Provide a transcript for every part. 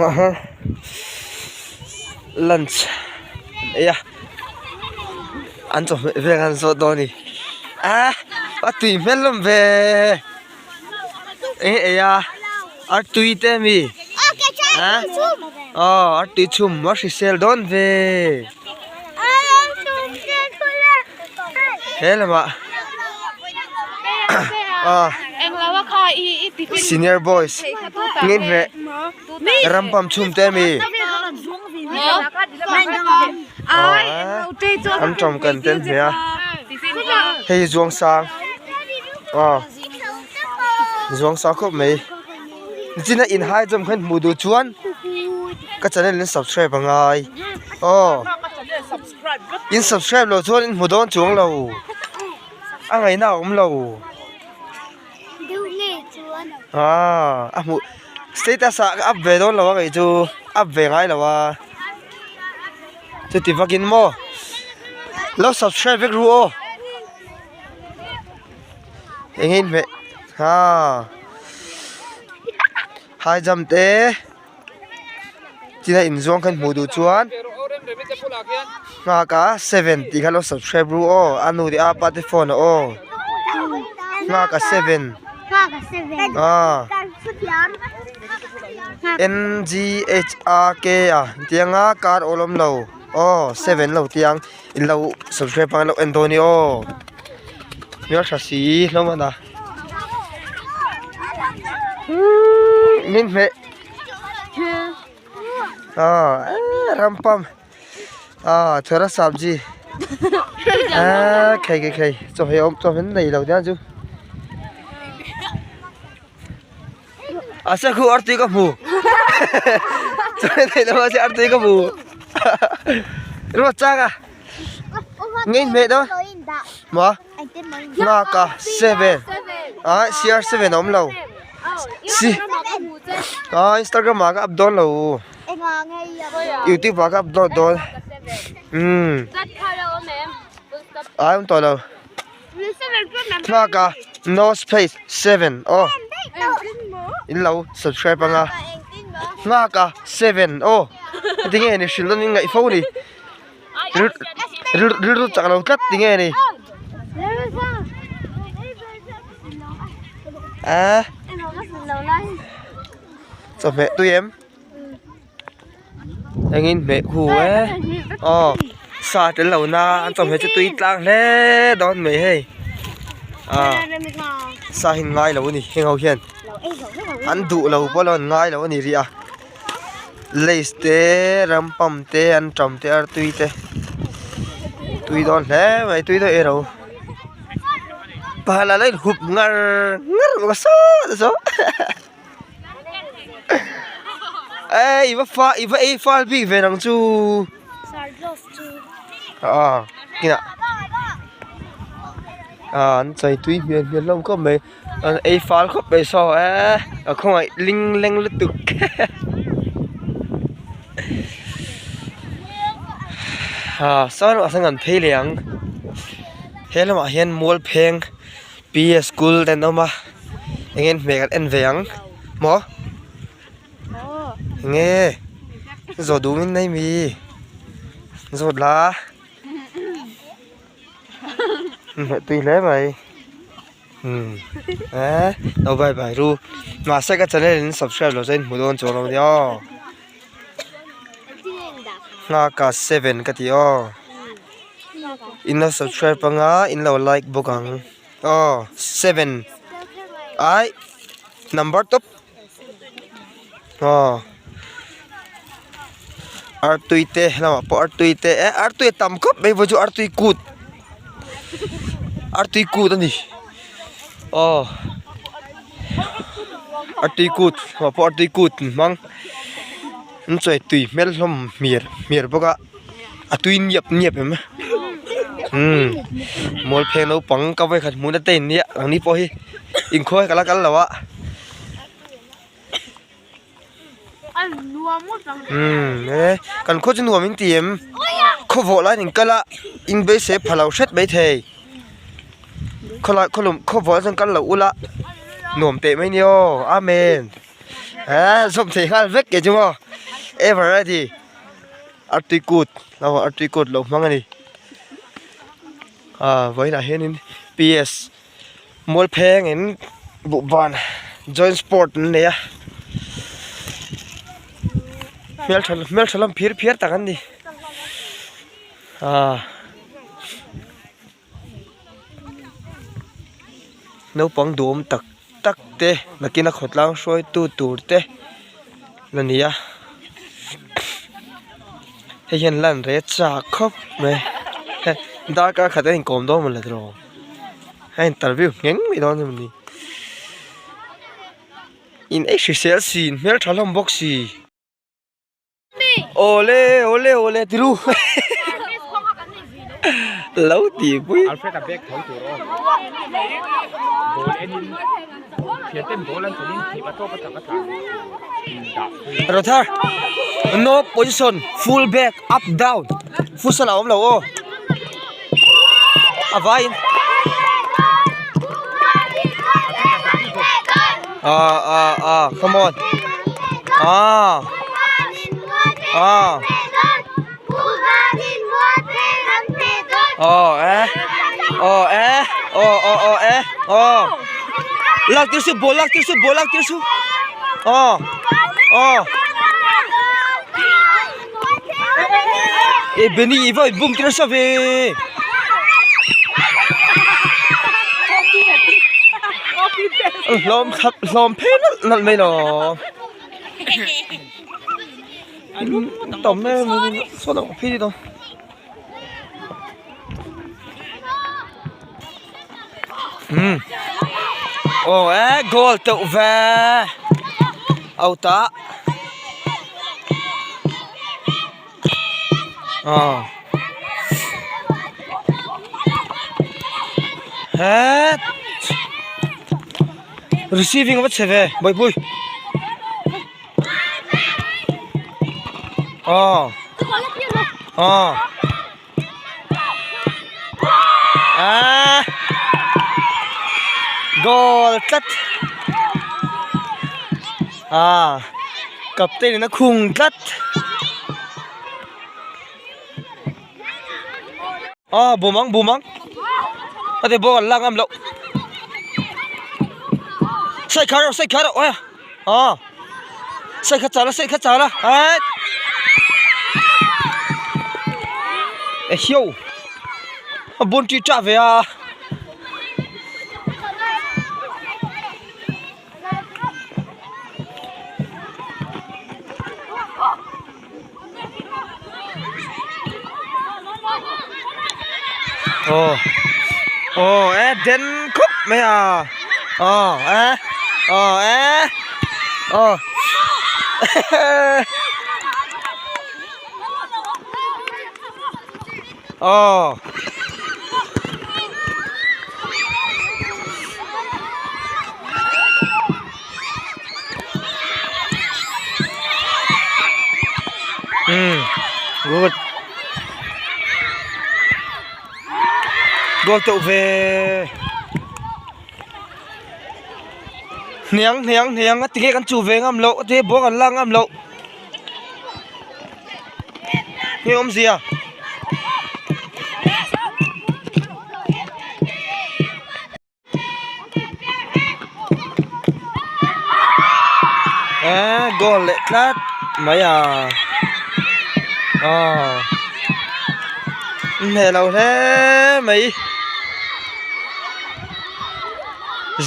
Aha lunch an ei a an chawhmeh vel an zawt dawn a ni ah a tui hmel hlawm ve eng ei a artui te ami ah aw artui chhum a hrisel dawn ve he lamah ah senior boys ngei Rampam chhum te ami an tawm kan ten hmeh a hei hi zuang sang aw zuang sang khawp mai nichina in high jump khan hmuh duh chuan ka channel in subscribe a ngai aw in subscribe loh chuan in hmu dawn chuang lo a ngaihna a awm lo. Aaa a hmuh status ah ka up ve dawn lo a kei chu up ve ngai lo a chuti vakin maw lo subscribe vek ru aw eng nge inhmeh haa high jump te tina inzuang khan hmuh duh chuan nghak a seven tih kha lo subscribe ru aw a nu leh a pa te phone ah aw nghak a seven ah N G H A K a tiang a kar awl awm lo aw seven lo tiang in lo subscribe ang lo en dawn a ni aw hmeltha si hlawm a na. Min hmeh ah rampam ah thora sabji ah khai khai khai chawhmeh awm chawhmeh an nei lo te chu a se khu artui ka hmu chawhmeh nei lo mahse artui ka hmu ruat chang a ngei hmeh dawn maw. Nghak a seven ah CR seven a awm lo si ah instagram ah ka up dawn lo youtube ah ka upload dawn umm ai awm tawh lo nghak a no space seven aw in lo subscribe anga nghak a seven aw tinge ni hrilh dawn in ngaih fo ni. Rilru chak lo tlat ti nge ni a chawhmeh tui em engin hmeh khu e aw sa tel lo na an chawhmeh chu tui tlang hle dawn mai hei a sa hi an ngai lo a ni heng ho hian an duh lo pawh an ngai lo a ni rih a. Lays te rampam te antam te artui te tui dawn hle mai tui dawn ero pahala la in hup ngar ngar bawk a saw te saw ei i va fa i va ei fal bik ve nang chu ah kinah ah an chei tui hmel hmel hlawm khawp mai. An ei fal khawp mai saw e a khawngaih ling leng lutuk ah saw erawh sawn an phei leh ang he lamah hian mual pheng P S school te an awm a eng nge an hmeh kan en ve ang maw eng nge zawh duh min nei mi zawt la. Hmeh tui hle mai umm eh lo bye bye ru mahse ka channel in subscribe loh chuan in hmu dawn chuang lo nia aw nghaka seven ka ti aw in lo subscribe anga in lo like bawk ang aw seven ai number tawp. Aw artui te lamah pawh artui te eh artui a tam khawp mai vawi chu artui kut artui kut a ni aw artui kut lamah pawh artui kut an hmang an chawi tui hmel hlawm hmir hmir bawk a a tui niap niap em umm mualpheng naupang ka vawikhat hmuhna te in nia ang ni pawh hi inkhawi ka la kal lo a. Umm e kan khaw chu nuam in ti em khaw vawh lai in kal a in beisei pha lo hret maithei khawlai khaw lum khaw vawh chuan kal loh ula nuam teh mai ni aw amen. He zawm thei nghal vek ke chu maw ever ready artui kut lo artui kut lo hmang a ni ah vawiinah hianin P_S Mualpheng in buhban joint sport an nei a hmeltha hmeltha lam phir phiar tak an ni ah. Naupang duhawm tak tak te nakin a khawtlang hruaitu tur te la ni a hei hian lan reh chak khawp mai he darkar khat a inkawm dawn maw le tiraw a interview ngheng mai dawn em ni in ei hrisel si in hmeltha hlawm bawk si. Awle awle awle tiru lo ti pui Alfred a bag tho tur aw ball en in thian ten ball an chawn in theih a tawp a chak a tlan in dah pui Rothar no position full back up down futsal a awm lo aw a vaiin ah ah ah come on ah ah oh eh oh eh oh oh oh eh oh lak tir su ball lak tir su ball lak tir su oh oh E Benny i va bum tir nasa ve. Hlawm khap hlawm phe nalh nalh mai lo. Tam em saw dang phei dawn. Um. Oh eh goal teuh ve. Out ah. Ah. Het. Receiving va che ve boi pui. Ah. Ah. Ah. Goal tlat. Ah. Captain in a khung tlat. Ah, bumang bumang. Ate ball an lak ngam loh. Sai kha rawh, sai kha rawh. Oi. Ah. Sai kha chal a, sai kha chal a. Ait. E hiu. A bun chi cha ve a. Aw aw e den khup mai a aw e aw e aw aw. Um good goal teuh ve hniang hniang hniang a tinge kan chu ve ngam loh a ti ball kan lak ngam loh nge awmzia. Eee goal leh tlat mai a aw hneh lo hle mai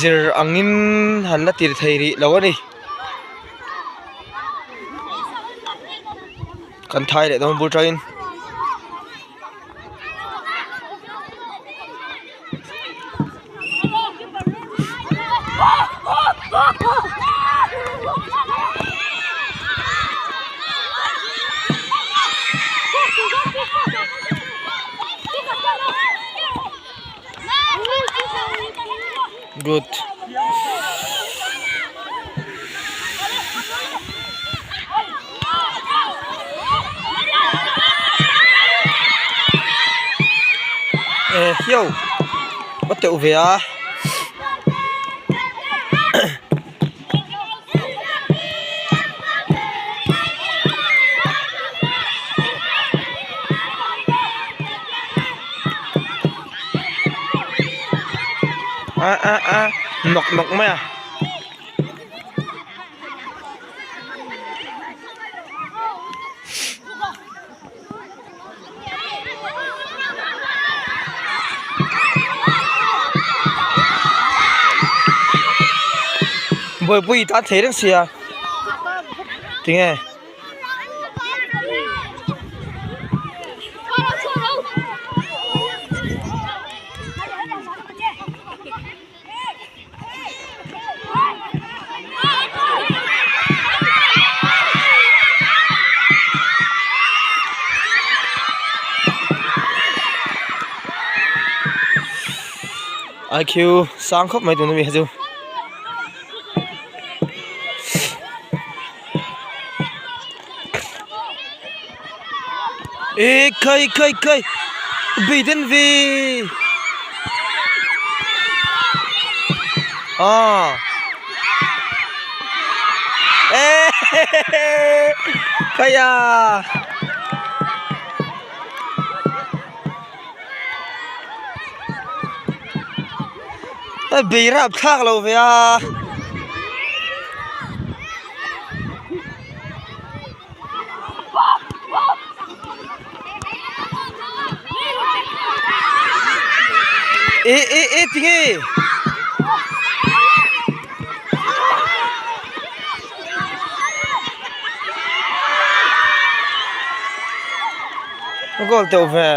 zir angin han la tir thei rih lo a ni kan thai leh dawn bul tangin. Good. Eh hiau a teuh ve a. A a a nawk nawk mai a. Buaipui tan thei reng sia tinge. IQ sang khawp mai tuna mi hi chu. Ê khai khai khai bị đến vì à ê khai à Bei rap thlak lo ve a. E e e tinge. Goal teuh ve.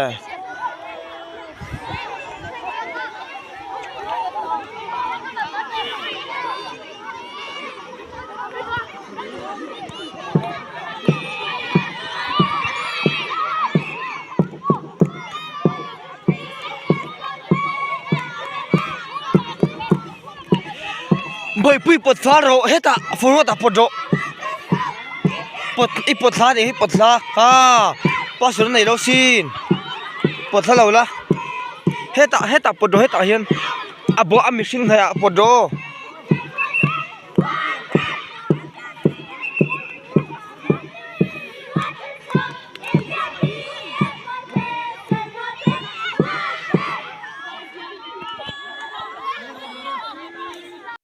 Bawihpui pawt thla rawh hetah forward ah pawt rawh pawt i pawt thla anih hi pawt thla haa pastor a nei lo sin pawt thla lo la hetah hetah pawt rawh hetah hian a bawh a mihring hnaih ah pawt rawh aw.